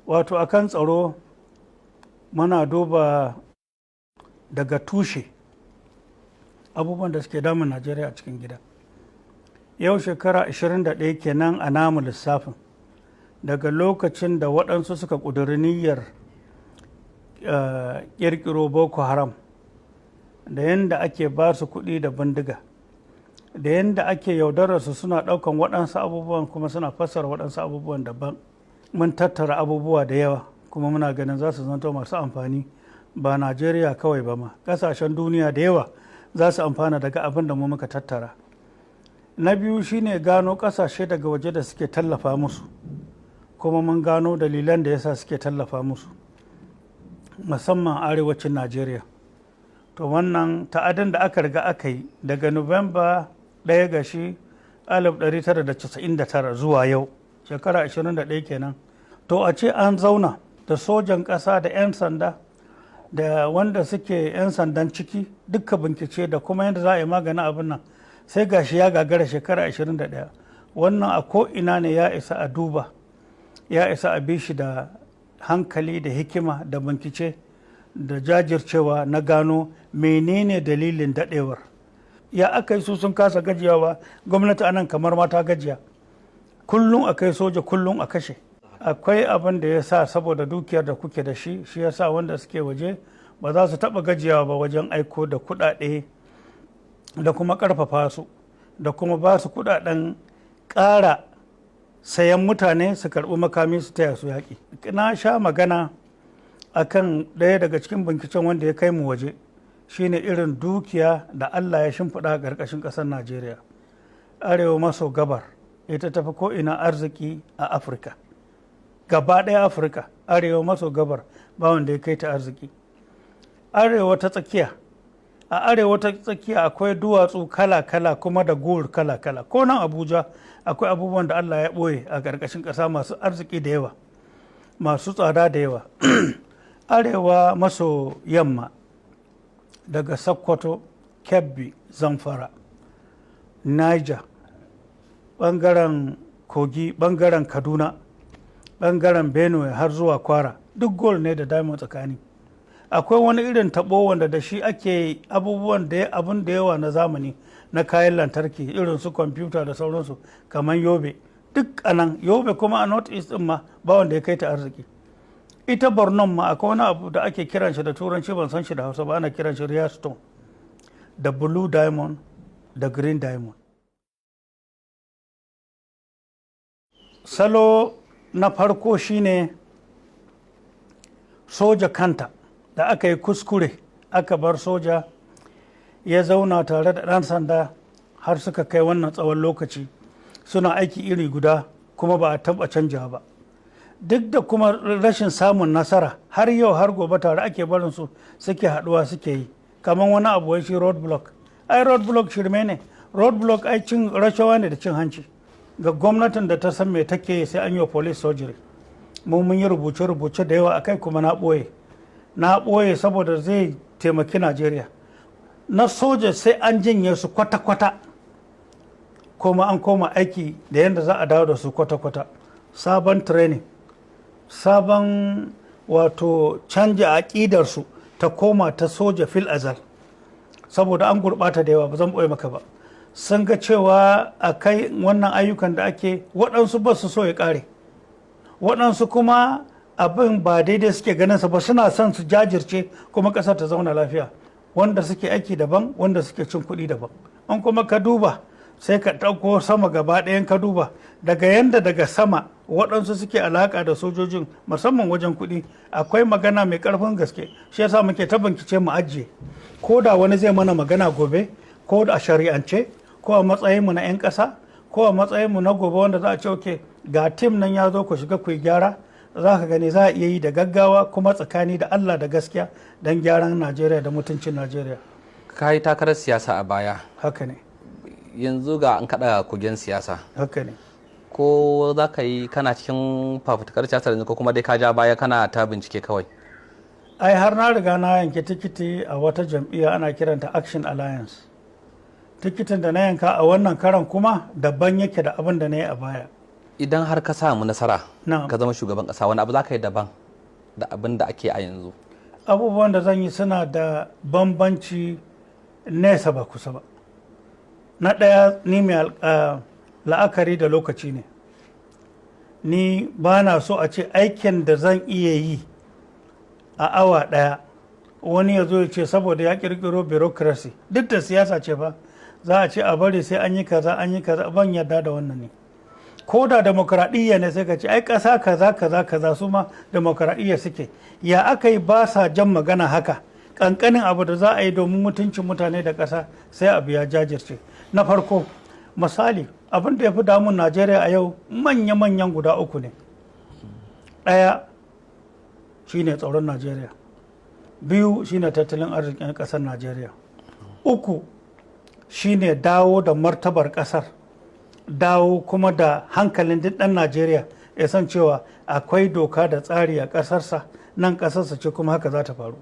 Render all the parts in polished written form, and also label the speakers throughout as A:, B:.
A: Wato akan tsaro muna duba daga tushe abubuwan da suke damun Najeriya a cikin gida. Yau shekara 21 kenan a namu lissafin daga lokacin da waɗansu suka ƙudiri niyyar ƙirƙiro Boko Haram, da yadda ake ba su kuɗi da bindiga, da yadda ake yaudararsu, suna ɗaukan waɗansu abubuwan kuma suna fassara waɗansu abubuwan daban. Mun tattara abubuwa da yawa, kuma muna ganin za su zanto masu amfani, ba Najeriya kawai ba ma, ƙasashen duniya da yawa za su amfana daga abin da mu muka tattara. Na biyu shine gano ƙasashe daga waje da suke tallafa musu, kuma mun gano dalilan da yasa suke tallafa musu, musamman arewacin Najeriya. To wannan ta'adin da aka riga aka yi daga Nuwamba 1 ga shi 1999 zuwa yau, shekara 21 kenan. To a ce an zauna da sojan ƙasa da 'yan sanda da wanda suke 'yan sandan ciki dukka bincike da kuma yadda za a yi maganin abin nan, sai gashi ya gagara shekara 21. Wannan a ko ina ne ya isa a duba, ya isa a bi shi da hankali da hikima da bincike da jajircewa na gano menene dalilin dadewar. Ya aka yi su sun kasa gajiyawa, gwamnati anan kamar mata gajiya, kullum a kai soja, kullum a kashe. Akwai abin da ya sa, saboda dukiyar da kuke da shi, shi ya sa wanda suke waje ba za su taɓa gajiyawa ba wajen aiko da kuɗaɗe da kuma ƙarfafa su da kuma ba su kuɗaɗen ƙara sayan mutane su karɓi makami su taya su yaƙi. Na sha magana akan ɗaya daga cikin binciken wanda ya kai mu waje, shine irin dukiya da Allah ya shimfiɗa a ƙarƙashin ƙasar Najeriya. Arewa maso gabar ita tafi ko'ina arziki a Afirka gaba ɗaya. Afirka, arewa maso gabar ba wanda ya kai ta arziki. Arewa ta tsakiya, a arewa ta tsakiya akwai duwatsu kala-kala kuma da gold kala-kala. Ko nan Abuja akwai abubuwan da Allah ya ɓoye a ƙarƙashin ƙasa masu arziki da yawa, masu tsada da yawa. Arewa maso yamma, daga Sokoto, Kebbi, Zamfara, Niger, ɓangaren Kogi, ɓangaren Kaduna, ɓangaren Benue har zuwa Kwara, duk gold ne da diamond. Tsakani akwai wani irin taɓo wanda da shi ake abubuwan da abun da yawa na zamani na kayan lantarki, irin su kwamfuta da sauransu, kamar Yobe. Duk anan Yobe kuma a North East din ma ba wanda ya kai ta arziki. Ita Borno ma akwai wani abu da ake kiran shi da Turanci, ban san shi da Hausa ba, ana kiran shi rare stone, da blue diamond da green diamond. Salo na farko shine soja kanta da aka yi kuskure aka bar soja ya zauna tare da ɗan sanda har suka kai wannan tsawon lokaci suna aiki iri guda, kuma ba a taɓa canja ba, duk da kuma rashin samun nasara, har yau har gobe tare ake barin su suke haɗuwa suke yi kamar wani abu wai shi road block. Ai road block shirme ne. Road block ai cin rashawa ne da cin hanci. Ga gwamnatin da ta san me take, sai an yi wa police surgery. Mu mun yi rubuce-rubuce da yawa akai, kuma na ɓoye, na ɓoye saboda zai taimaki Najeriya. Na soja sai an janye su kwata-kwata, kuma an koma aiki da yadda za a dawo da su kwata-kwata, sabon training, sabon wato canja aƙidarsu ta koma ta soja fil azal, saboda an gurɓata da yawa. Ba zan ɓoye maka ba, sun ga cewa a kai wannan ayyukan da ake, waɗansu ba su so ya ƙare, waɗansu kuma abin ba daidai suke ganin sa ba, suna son su jajirce kuma ƙasar ta zauna lafiya. Wanda suke aiki daban, wanda suke cin kuɗi daban. An kuma ka duba, sai ka ɗauko sama gaba ɗayan ka duba daga yanda daga sama waɗansu suke alaƙa da sojojin, musamman wajen kuɗi, akwai magana mai ƙarfin gaske. Shi yasa muke ta bincike mu ajiye, ko da wani zai mana magana gobe, ko a shari'ance, ko a matsayinmu na 'yan ƙasa, ko a matsayinmu na gobe wanda za a ce, "Okay, ga team nan ya zo, ku shiga ku yi gyara," za ka gani za a iya yi da gaggawa kuma tsakani da Allah da gaskiya don gyaran Najeriya da mutuncin Najeriya.
B: Ka yi takarar siyasa a baya.
A: Haka ne.
B: Yanzu ga an kaɗa kugen siyasa.
A: Haka ne.
B: Ko za ka yi, kana cikin fafutukar siyasa yanzu, ko kuma dai ka ja baya kana ta bincike kawai?
A: Ai har na riga na yanke tikiti a wata jam'iyya, ana kiranta Action Alliance. Tikitin da na yanka a wannan karan kuma daban yake da abin da na yi a baya.
B: Idan har ka samu nasara,
A: Na'am.
B: ka zama shugaban kasa, wani abu za ka yi daban da abin da ake a yanzu?
A: Abubuwan da zan yi suna da bambanci nesa ba kusa ba. Na ɗaya, ni mai la'akari da lokaci ne. Ni ba na so a ce aikin da zan iya yi a awa ɗaya, wani ya zo ya ce saboda ya ƙirƙiro bureaucracy, duk da siyasa ce ba, za a ce a bari sai an yi kaza, an yi kaza. Ban yarda da wannan ne. Ko da demokradiyya ne, sai ka ce ai ƙasa kaza kaza kaza su ma demokradiyya suke, ya aka yi ba sa jan magana haka? Ƙanƙanin abu da za a yi domin mutuncin mutane da ƙasa, sai abu ya jajirce. Na farko, misali, abin da ya fi damun Najeriya a yau manya-manyan guda uku ne. Ɗaya shine tsaron Najeriya, biyu shine tattalin arzikin ƙasar Najeriya, uku shine dawo da martabar ƙasar, dawo kuma da hankalin duk ɗan Najeriya ya san cewa akwai doka da tsari a ƙasarsa, nan ƙasarsa ce, kuma haka za ta faru.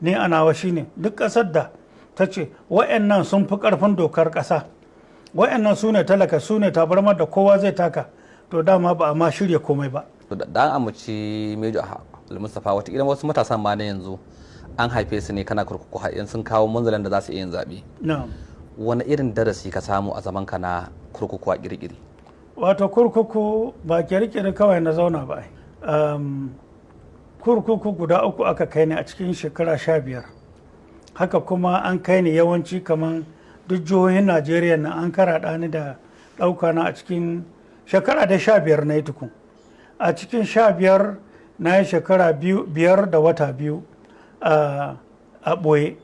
A: Ni a nawa shine duk ƙasar da ta ce wa'annan sun fi ƙarfin dokar ƙasa, wa'annan su ne talaka, su ne tabarmar da kowa zai taka, to dama ba a ma shirya komai ba.
B: To, da an amince Mejo Mustapha, wataƙila wasu matasan ma na yanzu an haife su ne kana kurkuku, har in sun kawo munzalin da za su iya yin zaɓe.
A: Na'am.
B: Wani irin darasi ka samu a zaman ka na kurkuku a kirkiri?
A: Wato kurkuku ba kirkiri kawai na zauna ba. Kurkuku guda uku aka kai ni a cikin shekara 15. Haka kuma an kai ni yawanci kamar duk jihohin Najeriya na an karaɗa ni da ɗauka na a cikin shekara da 15 na yi tukun. A cikin 15 na yi shekara 5 da wata 2 a ɓoye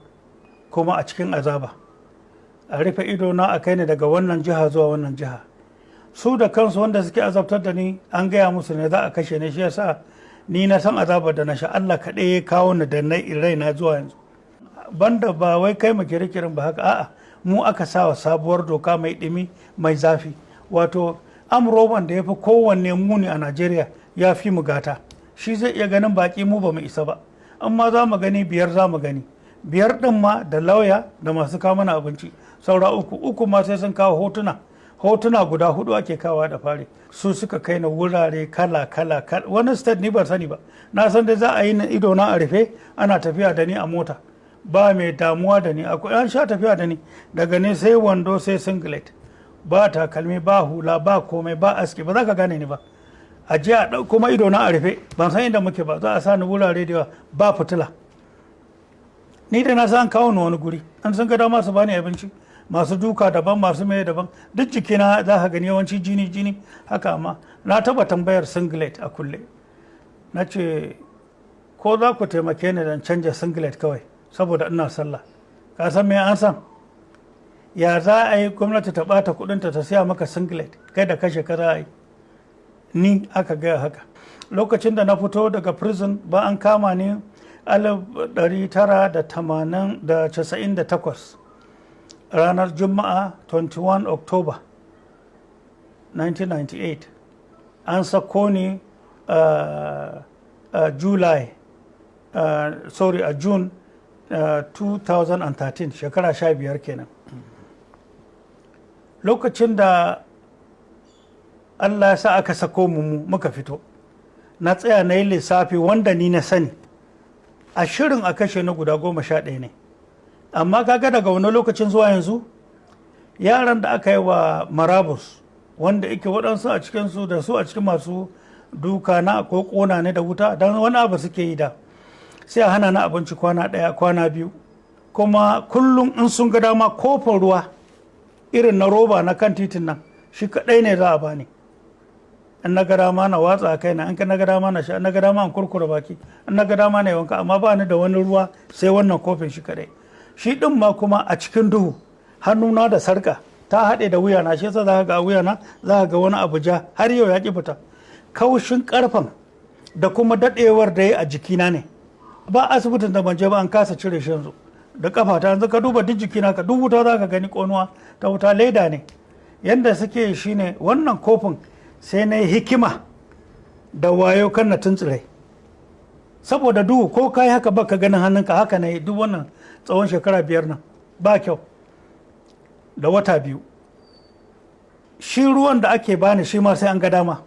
A: kuma a cikin azaba. A rufe ido na, a kai ni daga wannan jiha zuwa wannan jiha. Su da kansu wanda suke azabtar da ni an gaya musu ne za a kashe ni, shi yasa ni na san azabar da na sha. Allah kaɗai ya kawo ni da na raina zuwa yanzu. Banda ba wai kai mu kirkirin ba haka, a'a, mu aka sa wa sabuwar doka mai ɗumi mai zafi. Wato amroban da ya fi kowanne muni a Najeriya ya fi mu gata. Shi zai iya ganin baki, mu ba mu isa ba. Amma za mu gani biyar, za mu gani biyar ɗin ma da lauya da masu kawo mana abinci, saura uku. Uku ma sai sun kawo hotuna, hotuna guda hudu ake kawa da fari. Su suka kai na wurare kala kala kala. Wani state ni ban sani ba, na san dai za a yi na ido na a rufe, ana tafiya da ni a mota, ba mai damuwa da ni. Akwai an sha tafiya da ni daga ni sai wando sai singlet, ba takalmi, ba hula, ba komai, ba aski, ba za ka gane ni ba. A je a kuma ido na a rufe, ban san inda muke ba. Za a sa ni wurare da yawa, ba fitila. Ni da na san an kawo ni wani guri, an san ga dama su bani abinci, masu duka daban, masu mai daban, duk jikina za ka gani yawanci jini jini haka. Amma na taba tambayar singlet a kulle, na ce ko za ku taimake ni dan canja singlet kawai saboda ina sallah. Ka san me an san? Ya za a yi gwamnati ta bata kudinta ta siya maka singlet, kai da kashe ka za a yi? Ni aka gaya haka. Lokacin da na fito daga prison ba, an kama ni 1998, ranar Juma'a 21 October 1998. An sako ni July, sorry, a June 2013, shekara 15 kenan. Lokacin da Allah ya sa aka sako mu muka fito, na tsaya na yi lissafi wanda ni na sani a shirin a kashe na guda 11 ne. Amma kaga daga wani lokacin zuwa yanzu, yaran da aka yi wa marabus, wanda ike waɗansu a cikinsu da su a cikin masu duka na ko ƙona ne da wuta, don wani abu suke yi da sai a hana na abinci kwana ɗaya, kwana 2, kuma kullum in sun ga dama kofin ruwa irin na roba na kan titin nan shi kaɗai ne za a bani. In na ga dama na watsa a kaina, in na ga dama na sha, in na ga dama in kurkura baki, in na ga dama na yi wanka, amma ba ni da wani ruwa sai wannan kofin shi kaɗai. Shi ɗin ma kuma a cikin duhu, hannuna da sarka ta haɗe da wuyana, shi yasa za ka ga wuyana za ka ga wani abu ja har yau ya ƙi fita. Kaushin ƙarfen da kuma daɗewar da ya a jikina ne. Ba asibitin da ban je ba, an kasa cire shi. Yanzu da kafa ta, yanzu ka duba duk jikina, ka duk wuta za ka gani, ƙonuwa ta wuta, leda ne. Yanda suke shine wannan kofin, sai na yi hikima da wayo kan na tuntsire saboda duhu, ko kai haka baka ganin hannunka. Haka ne duk wannan tsawon shekara 5 nan ba kyau da wata 2. Shi ruwan da ake bani shi ma sai an ga dama.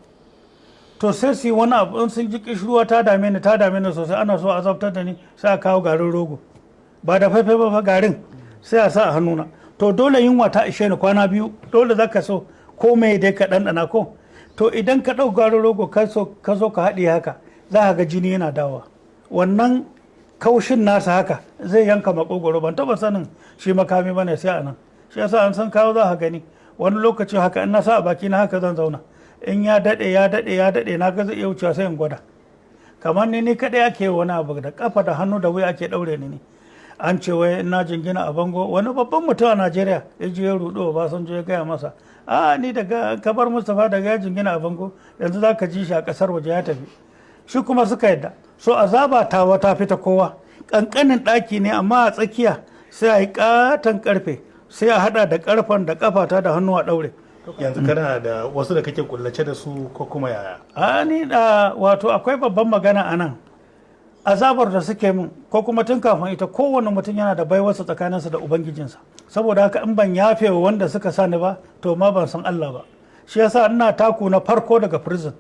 A: To sai su yi wani abu, in sun ji kishirwa ta dame ni, ta dame ni sosai, ana so a azabtar da ni, sai a kawo garin rogo, ba da faifai ba fa, garin sai a sa a hannuna. To dole yunwa ta ishe ni kwana 2, dole za ka so ko mai dai ka ɗanɗana ko. To idan ka ɗau garin rogo ka so ka haɗiye haka, za ka ga jini yana dawowa. Wannan kaushin nasa haka zai yanka makogoro. Ban taɓa sanin shi makami bane sai a nan. Shi yasa an san kawo, za ka gani wani lokaci haka in na sa a baki na haka zan zauna. In ya daɗe, ya daɗe, ya daɗe, na ga zai iya wucewa, sai in gwada. Kamar ni kaɗai ake wani abu da kafa da hannu da wuya ake ɗaure ni ne. An ce wai na jingina a bango. Wani babban mutum a Najeriya ya je ya rudo Obasanjo, ya gaya masa, a ni daga kabar Mustapha daga ya jingina a bango, yanzu za ka ji shi a kasar waje ya tafi. Shi kuma suka yadda. So azaba tawa ta fita kowa. Kankanin ɗaki ne, amma a tsakiya sai a yi katon karfe, sai a hada da karfen da kafata da hannu a ɗaure.
C: Yanzu kana da wasu da kake kullace da su ko kuma yaya?
A: A ni da wato akwai babban magana a nan. Azabar da suke min, ko kuma tun kafin ita, kowane mutum yana da baiwarsa tsakaninsa da ubangijinsa. Saboda haka in ban yafe wa wanda suka sani ba, to ma ban san Allah ba. Shi yasa ina taku na farko daga prison,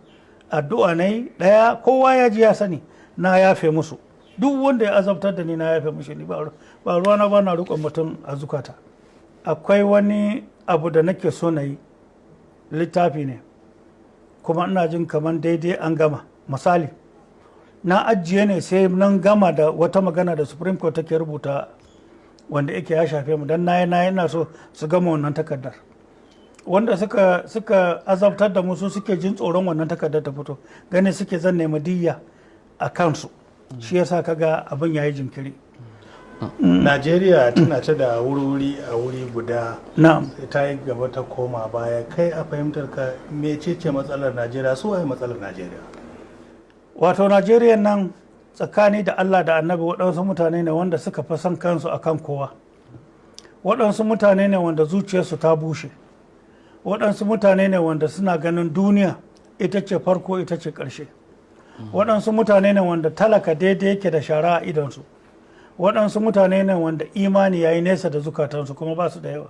A: addu'a na yi ɗaya, kowa ya ji ya sani, na yafe musu. Duk wanda ya azabtar da ni, na yafe mushi. Ni ba ruwana, ba na riƙon mutum a zukata. Akwai wani abu da nake so na yi, littafi ne, kuma ina jin kamar daidai an gama. Misali, na ajiye ne sai nan gama da wata magana da Supreme Court take rubuta wanda yake ya shafe mu, don na yi ina so su gama wannan takardar. Wanda suka azabtar da mu, su suke jin tsoron wannan takardar ta fito, gani suke zan nemi diyya a kansu. Shi yasa kaga abin yayi jinkiri.
C: Najeriya tana ta da wuri a wuri guda,
A: Na'am.
C: sai ta yi gaba ta koma baya. Kai a fahimtar ka, mecece matsalar Najeriya? Su waye matsalar Najeriya?
A: Wato Najeriya nan, tsakani da Allah da Annabi, waɗansu mutane ne wanda suka fi son kansu akan kowa. Waɗansu mutane ne wanda zuciyarsu ta bushe. Waɗansu mutane ne wanda suna ganin duniya ita ce farko, ita ce ƙarshe. Waɗansu mutane ne wanda talaka daidai yake da shara a idonsu. Waɗansu mutane ne wanda imani ya yi nesa da zukatansu, kuma ba su da yawa.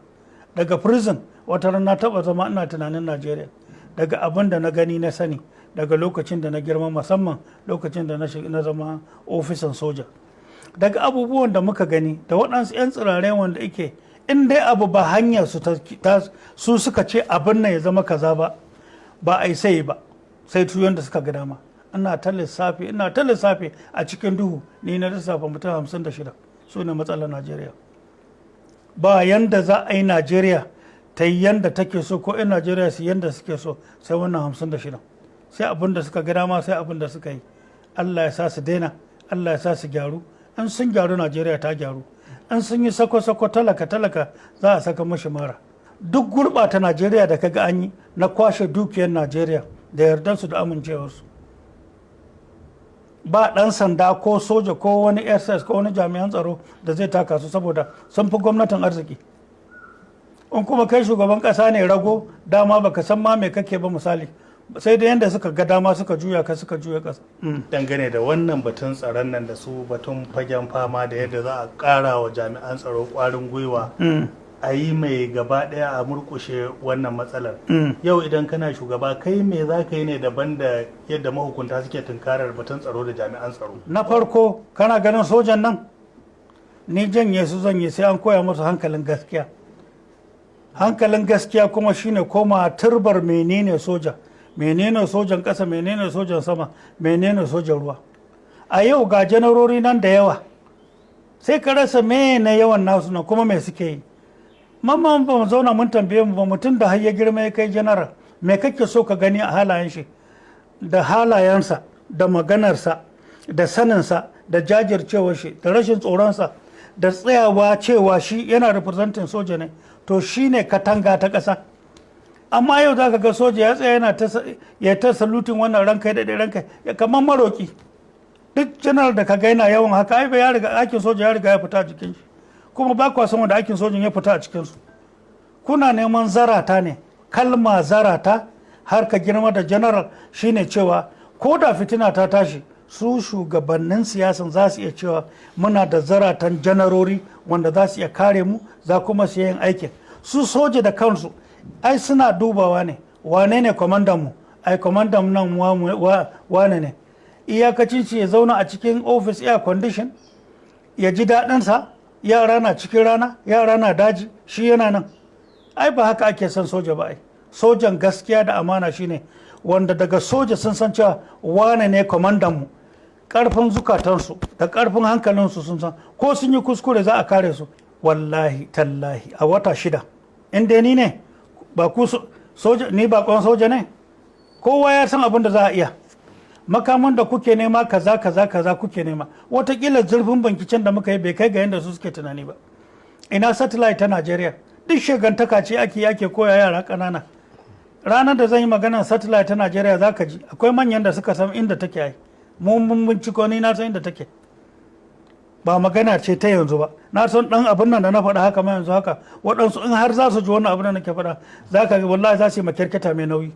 A: Daga prison wata ran na taɓa zama ina tunanin Najeriya, daga abin da na gani na sani, daga lokacin da na girma, musamman lokacin da na zama ofisan soja, daga abubuwan da muka gani da waɗansu 'yan tsirare wanda ike in dai abu ba hanyar su su suka ce abin nan ya zama kaza ba, ba a yi sai ba, sai tuyon da suka ga dama. Ina ta lissafi, ina ta lissafi a cikin duhu, ni na lissafa mutum 56 su ne matsalar Najeriya. Ba yanda za a yi Najeriya ta yi yanda take so, ko 'yan Najeriya su yanda suke so, sai wannan 56, sai abin da suka ga dama, sai abin da suka yi. Allah ya sa su daina, Allah ya sa su gyaru. In sun gyaru, Najeriya ta gyaru. In sun yi sako-sako, talaka talaka za a saka mashi mara. Duk gurɓata Najeriya da kaga an yi na kwashe dukiyar Najeriya da yardarsu da amincewarsu, ba ɗan sanda ko soja ko wani SS ko wani jami'an tsaro da zai taka su, saboda sun fi gwamnatin arziki. In kuma kai shugaban ƙasa ne rago, dama baka san ma me kake ba, misali, sai da yanda suka ga dama suka juya ka, suka juya ƙasa.
C: Dangane da wannan batun tsaron nan da su batun fagen fama da yadda za a ƙara wa jami'an tsaro ƙwarin gwiwa, a yi mai gaba ɗaya a murƙushe wannan matsalar, yau idan kana shugaba, kai me za ka yi ne daban da yadda mahukunta suke tunkarar batun tsaro da jami'an tsaro?
A: Na farko, kana ganin sojan nan, ni janye su zan yi, sai an koya musu hankalin gaskiya. Hankalin gaskiya kuma shine koma turbar menene soja, menene sojan ƙasa, menene sojan sama, menene sojan ruwa. A yau ga janarori nan da yawa, sai ka rasa me na yawan nasu na kuma me suke yi. Mamman ba mu zauna mun tambaye mu ba, mutum da har ya girma ya kai janaral, me kake so ka gani a halayen shi, da halayensa, da maganarsa, da saninsa, da jajircewar shi, da rashin tsoronsa, da tsayawa cewa shi yana representing soja ne? To shi ne katanga ta ƙasa. Amma yau za ka ga soja ya tsaya yana ya ta saluting, wannan ranka da ranka, kamar maroki. Duk janar da ka ga yana yawan haka, ai ya riga aikin soja ya riga ya fita a jikin shi. Kuma ba kwa san wanda aikin sojin ya fita a cikinsu. Kuna neman zarata ne. Kalma zarata har ka girma da general shine cewa ko da fitina ta tashi, su shugabannin siyasan za su iya cewa muna da zaratan janarori wanda za su iya kare mu, za kuma su yin aikin su. Soja da kansu ai suna dubawa ne, wane ne kwamandan mu? Ai kwamandan nan wane ne. Iyakacin shi ya zauna a cikin office, air condition, ya ji daɗinsa. Yara na cikin rana, yara na daji, shi yana nan. Ai ba haka ake son soja ba. Ai sojan gaskiya da amana shine wanda daga soja sun san cewa wane ne kwamandan mu. Karfin zukatansu da karfin hankalinsu, sun san ko sun yi kuskure za a kare su. Wallahi tallahi, a wata 6, in dai ni ne ba ku soja, ni bakon soja ne, kowa ya san abin da za a iya. Makaman da kuke nema, kaza kaza kaza kuke nema, watakila zurfin binciken da muka yi bai kai ga yadda su suke tunani ba. Ina satellite ta Najeriya? Duk shegantaka ce ake koya yara ƙanana. Ranar da zan yi maganar satellite ta Najeriya za ka ji akwai manyan da suka san inda take. Ai mun binciko, ni na san inda take. Ba magana ce ta yanzu ba. Na san dan abin nan da na faɗa haka ma yanzu haka, waɗansu in har za su ji wannan abin da nake faɗa, za ka ga wallahi za su yi makyarketa mai nauyi.